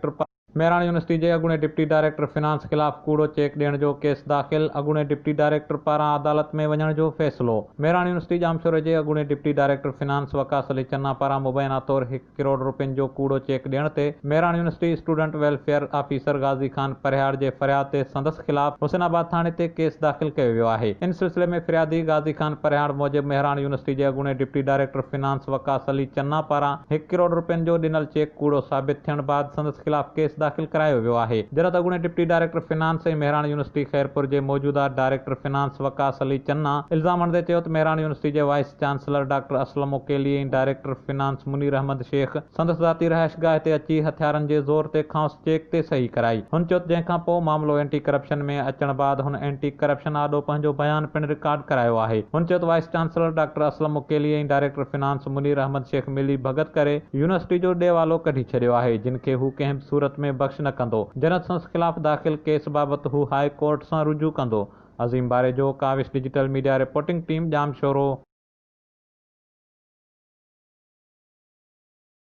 Director Mehran university جي اڳوڻي deputy director finance خلاف ڪوڙو چيڪ ڏيڻ جو ڪيس داخل، اڳوڻي ڊپٽي ڊائريڪٽر پاران عدالت ۾ وڃڻ جو فيصلو. مهراڻ يونيورسٽي ڄامشوري جي اڳوڻي deputy director finance Waqas Ali Channa پاران مبينا طور هڪ ڪروڙ روپين جو ڪوڙو چيڪ ڏيڻ تي Mehran university student welfare officer Ghazi Khan Parhiyar جي فرياد تي سندس خلاف حسين آباد ٿاڻي تي ڪيس داخل ڪيو ويو آهي. ان سلسلي ۾ فريادي غازي خان پرهياڙ موجب مهراڻ يونيورسٽي جي اڳوڻي deputy director finance Waqas Ali Channa پاران هڪ ڪروڙ روپين جو ڏنل چيڪ ڪوڙو ثابت ٿيڻ بعد سندس خلاف ڪيس داخل ڪرايو ويو آهي. جڏهن ته اڳوڻي deputy director finance ۽ Mehran university Khairpur جي موجوده ڊائريڪٽر فنانس وقاص علي چنا الزام هڻندي چيو ته مهراڻ يونيورسٽي جي vice chancellor doctor Aslam Uqaili ۽ director finance Munir Ahmed Shaikh سندس ذاتي رهائشگاهه تي اچي هٿيارن جي زور تي کانئس چيڪ تي صحيح ڪرائي. هن چيو ته جنهن کان پوء معاملو اينٽي ڪرپشن ۾ اچڻ بعد هن اينٽي ڪرپشن آڏو پنهنجو بيان پڻ رڪارڊ ڪرايو آهي. هن چيو ته vice chancellor doctor Aslam Uqaili ۽ director finance Munir Ahmed Shaikh ملي ڀڳت ڪري يونيورسٽي جو ڏيوالو ڪڍي ڇڏيو آهي جن کي هو ڪنهن به صورت ۾ بخش نه ڪندو. جڏهن ته سندس خلاف داخل ڪيس بابت هو هاء ڪورٽ سان رجوع ڪندو. Azeem Barejo, Kawish digital media reporting team, Jamshoro.